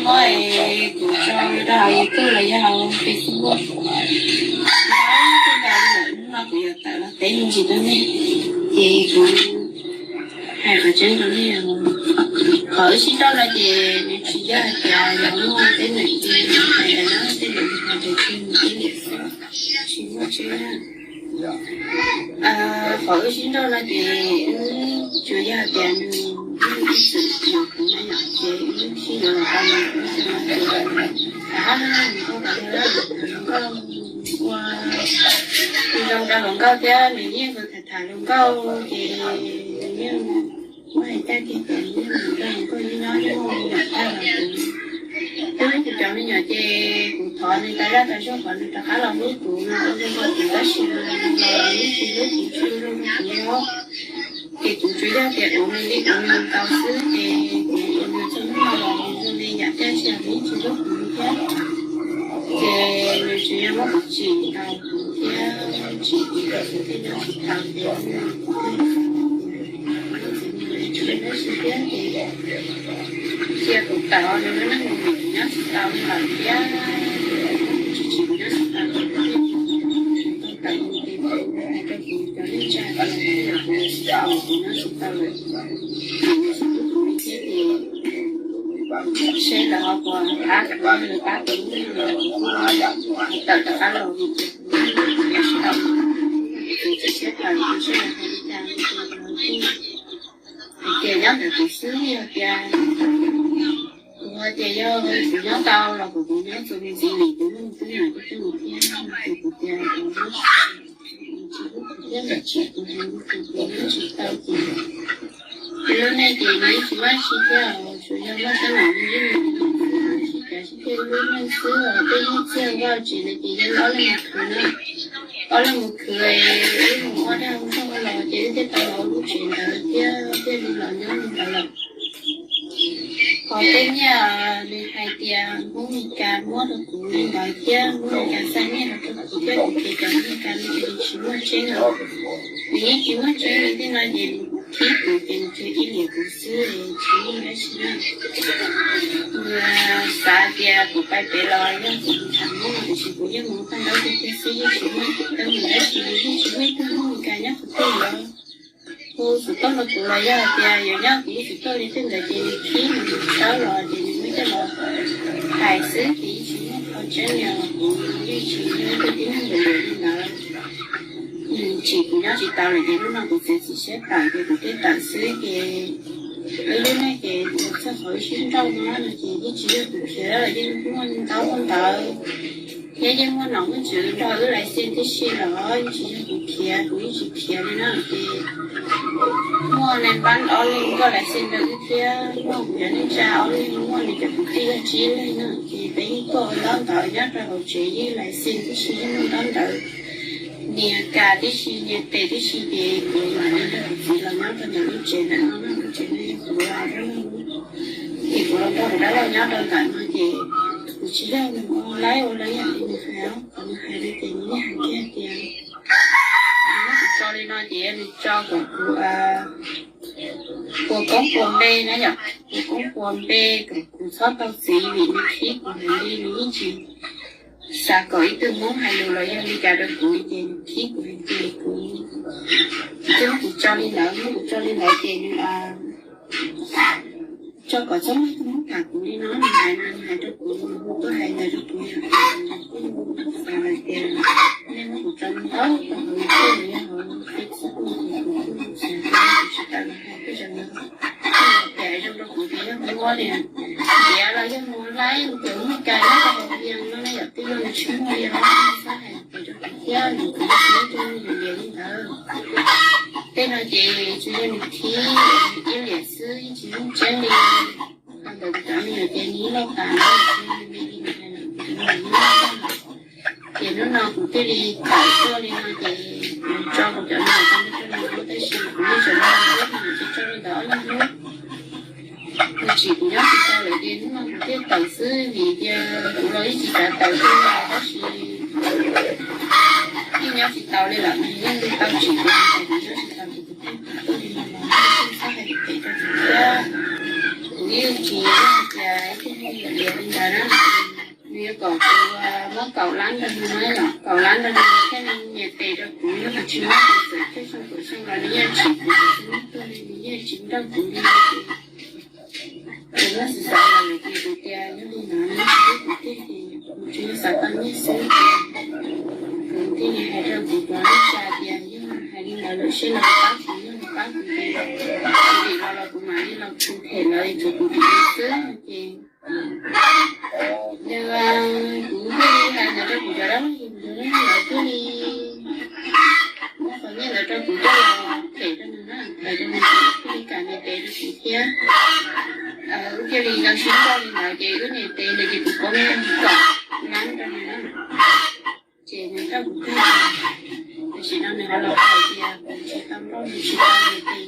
Kuv tso rau hauv YouTube los yog hauv Facebook, ntau tej nkaus li lawm, hnub no kuv yuav tawm los teb me ntsis rau nej, ces kuv hais qhov tseeb rau nej. Qhov wb sib nrauj no ces nws tsis yog hais tias yog muaj teeb meem li hais ntawd na, tej ntawd hais tias tsis muaj teeb meem xwb, tsis muaj tseeb na. Qhov wb sib nrauj no ces wb tsuas yog hais tias nws yeej ib txwm yuav kuv na yom, ces wb sib yuav los tau nws, wb sib yuav los tau nws, hab nws nkauj tas li, nkauj ua zoo rau hluas nkauj thiab nws yeej tham tham hluas nkauj ces nws yeej muab hais tag kiag tias nws yeej mus nrog hluas nkauj nyob nyob, nws yeej mus nyob tag los kuv, kuv cov me nyuam ces kuv thov nws tas zaj tas zog kom nws rov qab los hlub kuv no ua zoo rau kuv, tab sis mas nws los nws yeej tsis hlub kuv tsis ua zoo rau kuv li os. Ces kuv tsuas yog tias ua nws li ua nws nkaus xwb, ces kuv ua nws txog hnub no los nws zoo li yam tiag, tsis yog nws yeej tsis hlub kuv li thiab. Ces nws tsuas yog muab kuv tsim nkaus kuv thiab, tsim kuv kom kuv thiaj nyob tsis tau ces kuv thiaj tsis nyob tsis tau thiab ces cia kuv tawm, nws lub neej mus mus kuv nyob tsis tau li lawm thiab, tsis tsim kuv nyob tsis tau, tau tawm mus ces kuv hais rau kuv cov neej tsa tias kuv nyob tsis tau, kuv nyob tsis tau lawm, kuv nyob tsis tau li thiab ces seb lawv ho puas pab kuv, lawv pab kuv los kuv kuj tawm rov qab los vim tias kuv nyob tsis tau, kuv txiav siab tawm, kuv seb lawv hais li cas. Hais tias nyob ntawm kuv xwb, yog tias kuv hais tias yog kuv nyob tau los kuv, kuv nyob txuas mus ntxiv vim kuv muaj tus tub nyuam tub tub mus thiab, ces kuv tias kuv nyob tsis tau, kuv nyob tsis tau ces lub neej ces nws yeej tsis muaj dab tsi thiab, tsuas yog muaj teeb meem me ntsis, sib cav sib ceg lub neej xwb os. Peb ib txhia vaj tsev ntawd ces yog ob leeg mus khwv na, ob leeg mus khwv, wb mus ua dag ua zog los ces wb thiaj tau los lub tsev ntawd thiab thiaj li los nyob li ntawd lawm. Qhov tej nyiaj nws hais tias Hmoob Mes Kas muab rau kuv li ntawd thiab Hmoob Mes Kas xa nyiaj los rau kuv thiab kuv ces cov Hmoob Mes Kas no ces nws tsis muaj tseeb li, nws yeej tsis muaj tseeb li. Tej no ces nws khib kuv ces nws tsuas ib liam kuv xwb, tsis muaj dab tsi na. Nws xav tias kuv pais pem los yog kuv mus tham Hmoob, tiam sis kuv yeej mus paj ntaub tiag tiag xwb, yeej tsis muaj teeb meem dab tsi, yeej tsis muaj ib tug Hmoob Mes Kas nyob kuv tej los hu xov tooj rau kuv los yog hais tias yuav nyob kuv lub xov tooj li tej ntawd ces nws khib nws sawv los ces nws muab coj los hais xwb ces yeej tsis muaj qhov tseeb li os. Kuv yeej tsis yog ib tug tib neeg luam luam li ntawd. Nws tsim kuv nyob tsis tau lawm ces lub no kuv txiav txim siab tawm ces kuv thiaj tawm xwb ces wb lub neej ces txog qhov wb sib nrauj no no ces yeej tsis yog kuv khiav, yeej muaj ntaub muaj ntawv thiab yeej muaj nom muaj tswv nrog wb lais xij tib si los yeej tsis yog kuv khiav, kuv yeej tsis khiav li na ces muaj nais npab ob leeg nkauj lais xij nrog wb thiab muaj kuv cov neej tsa ob leeg, muaj nws cov kwv tij yog tsib leeg na ces peb yeej tuaj ua ntaub ntawv nyob rau hauv tsev yeej lais xij tib si, yeej muaj ntaub ntawv nias kas tib si nias tes tib si ces kuv mam li nrog kuv txiv los nyob rau ntawm lub tsev ntawm no, lub tsev no yog kuv dab laug, ces kuv los nrog kuv dab laug nyob rau ntawm no ces kuv tsis yog nws ua laib ua lawv yam li nws hais, qhov nws hais li ces nws yeej hais kiag tias nws muab kuv tso li no ces nws tso kom kuv puas koob puas npe na yom, puas koob puas npe kom kuv txhob tau txiv vim nws khib kuv heev li, nws yeej tsis xav kom ib tug Hmoob hais lus los yog li cas rau kuv li ces nws khib kuv heev ces kuv, nws thiaj muab kuv tso li ntawd, muab kuv tso li ntawd ces nws tso kom txhob muaj ib tug Hmoob tham kuv li no, nws hais no nws hais rau kuv, nws hu tuaj hais ntawd rau kuv yom, kuv kuj xav hais tias nej muab kuv tso li ntawd rau hauv YouTube los yog hauv Facebook ces kuv kuj xav tias kuv tsis tau los hais tej zaum no, kuj los piav zoo rau kuv tias yog muaj li, ntiav los yog mus laib mus cawm Hmoob Mes Kas nyob rau hauv Vias no na yom, twb yog nws tsis muaj li os, txhob hais piav rau kuv thiab, nws kuv yeej tsis muaj tus me nyuam liam li ntawd. Tej no ces tsuas yog nws khib ib liam xwb, yeej tsis muaj tseeb li. Qhov ntawd kuv cov me nyuam ces nws yeej loj tas lawm, tsis yog me me li nws hais lawm, kuv cov me nyuam yeej loj tas lawm. Ces hnub no kuv thiaj li tawm tuaj li no ces kuv tso kuv cov me nyuam rau nws, tab sis kuv yeej tseem muaj hnub no ces tso rau ntawm ob leeg hnub. Nws tsim kuv nyob tsis tau lawm ces hnub no kuv thiaj tawm xwb vim tias kuv los yeej tsis xav tawm tuaj li tab sis yeej nyob tsis tau li lawm, nws yeej tau tsim kuv, kuv nyob tsis tau ces kuv thiaj tawm tuaj li no los txhob hais phem rau kuv thiab. Kuv yeej tsis yog hais tias ib tug me nyuam Li ntawd na, nws yuav kom kuv muab kaum lab rau nws na yom, kaum lab rau nws thiab nws nias tes rau kuv, nws tsis muab kuv txawm cuaj xyoo kaum xyoo los nws yeej tsim kuv, kuv tsis muab tuag li, nws yeej tsis nrauj kuv li. Kuv muab xav xav los lawm ces kuv tias yog li ntawd nws tsis hlub kuv tiag ces kuv tsuas yog xav tau nyiaj xwb ces kuv thiaj li hais rau kuv cov neej tsa tias yog hais li ntawd lawm seb lawv pab kuv, yog lawv pab kuv ces kuv dim los los kuv mam li los khwv them lawv, tsuav kuv dim xwb ces Nws, kuv thiaj li hais ntawd rau kuv cov dab laug, kuv cov dab laug lawv thiaj li muab qhov nyiaj ntawd rau kuv coj los them rau nws na, them rau nws ces thiaj li kam nias tes rau kuv thiab. Wb thiaj li los sib nrauj li ntawd ces wb nias tes ntawd ces kuv pov nyiaj kaum lab rau nws na. Ces nws nrauj kuv kawg, tam sim no nws ho los hais tias kuv tsis tau nrauj, nws tsis tau nias tes,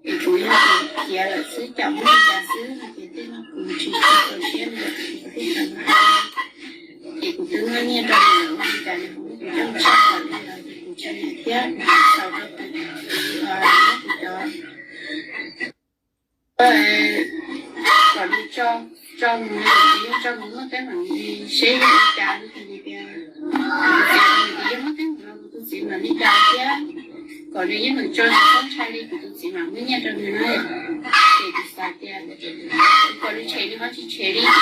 es kuv yog tus khiav lawm xwb, caum muab li cas xwb no ces tej no kuv tsis tshua txaus siab li lawm, kuv thiaj tau hais. Ces kuv twb muab nyiaj rau nws lawm, ua li cas nws ho muab kuv coj mus tshaj tawm li ntawd ces kuv tsis nyiam thiab kuv tsis txaus rau kuv, muab kuv cov kom nws tso, tso mus, nws tsis yog tso mus muaj teeb meem li, seb yog li cas no ces nws tias, nws tias nws tsis yog muaj teeb meem los kuv tus txiv mam li dag thiab, kom nws yeej meem tso tsis txhob ntshai li, kuv tus txiv mam muab nyiaj rau nws na. Ces kuv xav tias kom nws tshem nws ho tsis tshem li ces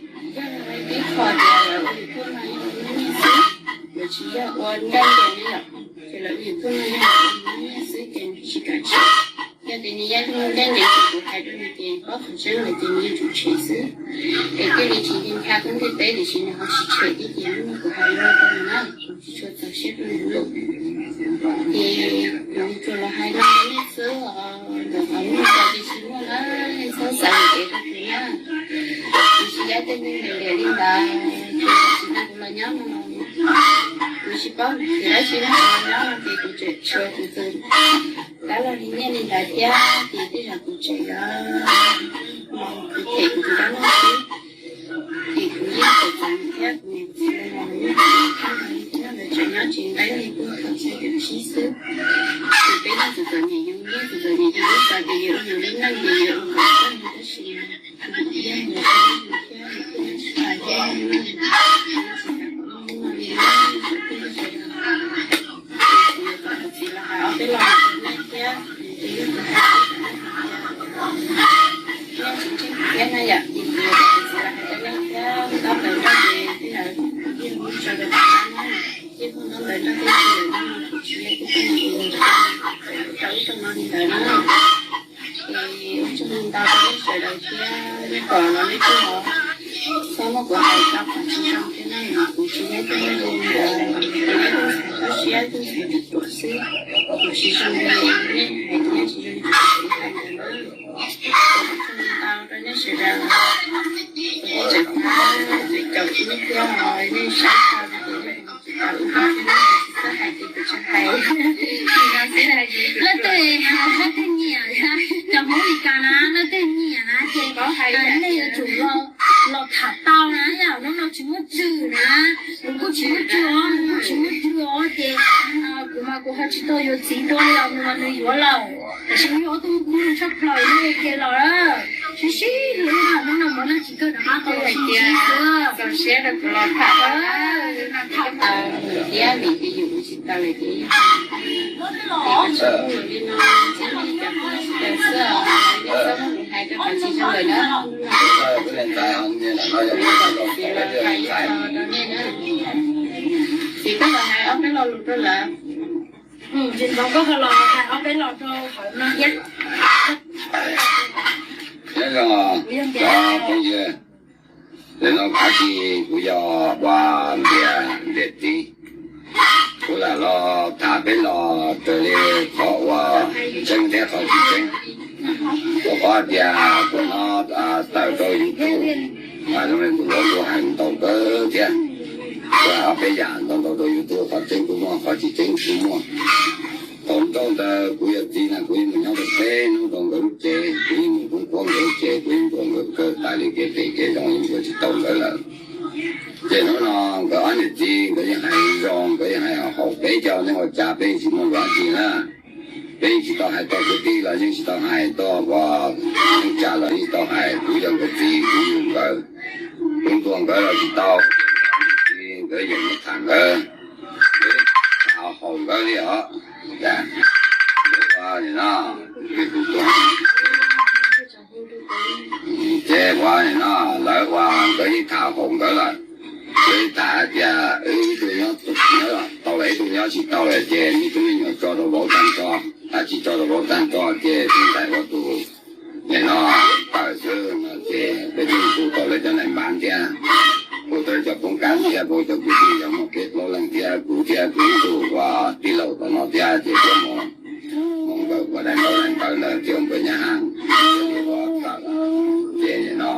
yog li tib qho tias lawv ua YouTube no yog ua nyiaj xwb, lawv tsis yog ua ntej ntes li lawm, ces lawv ua YouTube no yog ua nyiaj xwb ces nws tsis kam tshem. Yog tias nws yog ua ntej ntes ces kuv hais rau nws ces paub qhov tseeb lawm ces nws yuav tsum tshem xwb. Es thiaj li tsis nti ncha tub nti teb tiam sis nws ho tsis tshem thiab ces hnub no kuv hais li no rau nws na, kuv tsis tshua txaus siab rau nws lawm. Ces kuv tsuas los hais no rau nej xwb os, ntawm qhov muaj txog ces tsis muaj na, nej txhob xav yuam kev rau kuv na. Kuv tsis yog tej neeg liam liam li ntawd, ces tam sim no kuv los nyob no los kuv tsis paub vim dab tsi na, kuv los nyob no ces kuv tseem tshuav kuv tus dab laug li nyiaj li ntawd thiab ces tej zaum kuv tseem yuav los kuv them kuv tus dab laug xwb. Ces kuv yeej txom txom nyem thiab kuv niam kuv txiv los yeej tsis muaj qab hau li thiab, lawv tseem nyob tsev nqeeb li puag thaum xya caum tsib xwb. Ces peb yeej txom txom nyem, yus yeej txom txom nyem ces yus xav tias yus ua yus li neej ces yus ua kom txawj tab sis mas yog yus tsis muaj yus thiab yus thiaj li tsis hais thiab, yus tsis xav kom muaj li no li na, tsoom phooj ywg sawv daws. Ces kuv yuav kom kuv txiv los hais ob peb lo rau nej thiab, ces yog kuv hais tsis tau nej hais tias nej tsis ntseeg thiab na yom, ces kuv yuav kom kuv txiv los hais rau nej thiab. Ntaub ntawv nroj ces tej zaum kuv yeej muab tso rau tom qab na, yeej muaj ntaub ntawv nroj teb tsis lawm no, kuv tsis yog ib tug neeg uas rau ib tug no li ntawd na. Ces ua tsaug ntau rau nej sawv daws thiab, nej pom los nej kuj ho txhob muab kuv hais tau qhov tsis zoo thiab na, kuv tsis yog ib tug neeg li ntawd, kuv yog ib tug ntxhais koj siab, ib tug ntxhais ruam ruam xwb. Kuv tsis zoo li nej hais thiab tsis zoo li kuv txiv hais ntawd na. Ua tsaug ntau rau nej sawv daws, kuv tseem tab tseem caum wb thiab os, nej saib tag ces nej tsis caum wb thiab, nej tsis txawj hais ces kuv tsis hais. Leej twg, leej twg nyiam, cov Hmoob Mes Kas na, leej twg nyiam na ces nej yuav tsum los, los tham tau na, yam hnub no tsis muaj tswv na, kuv kuj tsis muaj tswv os, nws kuj tsis muaj tswv os ces kuv mas kuv ho tsis tau yuav txiv dua li os, nws mas nws yuav lawm, tiam sis nws yuav ua tub kub nws tshaj plaws nws ua ke los, sib sib hlub na, hnub no mus no tsis kawg rov qab tau sib ntsib xwb. Txaus siab rau kuv los tham, tham tau nws thiab vim ces yus ua tsis tau lawm ces yog, ces koj tsis muaj li no thiab nej cov phooj ywg sawv daws xwb os, nej txhob muab kuv hais rau qhov tsis zoo lawm na. Txiv los hais ib qho rau nej na. Txiv, koj los hais ob peb lo lus rau lawv. Tsis ntxov koj ho los hais ob peb lo rau hauv no thiab. Nyob zoo cov phooj ywg, nim no kav tsij kuv yog Npias, Npias txiv. Kuv lam los tham peb lo raws li qhov uas tseeb thiab qhov tsis tseeb. Kuv qhov tias kuv no tawm rau YouTube, zoo li tus hluas kuv hais ntau kawg thiab. Kuv hais ob peb yam ntau ntau rau YouTube, qhov tseeb kuj muaj, qhov tsis tseeb kuj muaj. Thaum nrauj ntawd kuv yog txiv na kuv yeej mus nyob rau peb hnub rau nkawd lub tsev, kuv yeej mus poob qhuav nkawd lub tsev, kuv yeej ntuas nkawd kawg tas li kev phem kev zoo yeej ntuas tsis tau nkawd lawm. Ces hnub no nkawd ob niam txiv nkawd yeej hais zoo, nkawd yeej hais haum peb cov neeg ua cas peb yeej tsis muaj dab tsi na. Peb yeej tsis tau hais txog kwv tij los yeej tsis tau hais txog uas neej tsa los yeej tsis tau hais, kuv yog nkawd txiv kuv yug nkawd. Tus ntuag nkawd los tsis tau, nkawd yeem mus tham nkawd, tham haum nkawd li os. Ua li no, ces ua li no, lawv ua nkawd yeej tham haum nkawd lawm. Nkawd yeej tham hais tias wb ib tug nyob, tau lawm ib tug nyob tsis tau lawm ces me tub me nyuam tso rau vauv tag nrho, tab tsis tso rau vauv tag nrho ces tus ntxhais ua tus nim no tawm xwb no ces peb twb hu tau lawv cov nais npav thiab, hu tau lawv cov poob kab thiab, hu cov kwv tij yog muaj peb plaub leej thiab kuv thiab kuv ib tug ua tij laug tom no thiab ces tuaj mus, mus nkawd ua daim ntaub daim ntawv ntawd thiab nkawd nyab haj ua tawm. Ces nim no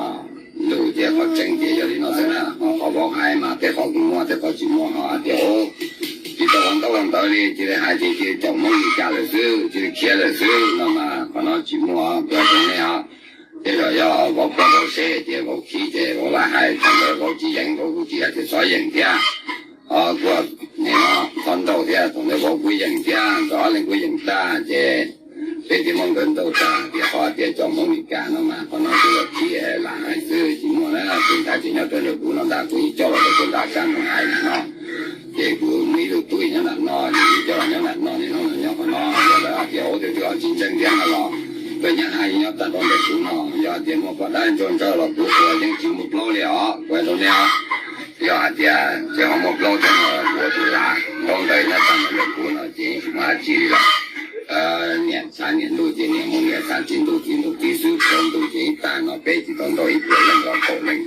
lus ces qhov tseeb ces yog li no xwb na, ho qhov vauv hais mas tej qhov kuj muaj tej qhov tsis muaj ho hais tias ub, tsis tau ua ntaub ua ntawv li cia li hais ces cia li caum Hmoob li cas lawm xwb, cia li khiav lawm xwb no mas qhov no tsis muaj, kuv hais rau nej os. Tej zaum yog vauv poj vauv sev ces vauv khib ces vauv lam hais, thaum ntawd vauv tsis yeem vauv kuj tsis hais tias txhob yeem thiab. Kuj txhob nrauj thiab, thaum ntawd vauv kuj yeem thiab, nkawd ob leeg kuj yeem tag ces peb thiaj muab nkawd nrauj tag tias qhov tias caum Hmoob Mes Kas no mas qhov no kuj yog khib lam hais xwb tsis muaj na, tus ntawd ces nyob rau ntawm kuv no ntag, kuv yeej coj los rau puag nram kab no hais no. Ces kuv muaj ib tug tub nyob nram no, ces kuv coj los nyob nram no, nim no nyob qhov no, yog lawv hais tias ub tus twg ho tsis ntseeg thiab no los nkawd nyab haj yeej nyob tag nrho ntawm kuv no, yog tias muaj poj dab ntsuag ntsawg los kuv ua yeej tsis muaj plaub li os, kuv hais rau nej os. Yog hais tias tseem ho muaj plaub thiab no kuv ua tus lav ntaub ntawv nyob tag nrho ntawm kuv no ces mus dab tsi li lawm. Niam txhav niam ntuj ces niam mus niam txhav txiv ntuj, txiv mus txiv xwb, plaub ntuj ces ib tag no peb tsis tau nrauj ib puas leej los kaum leej.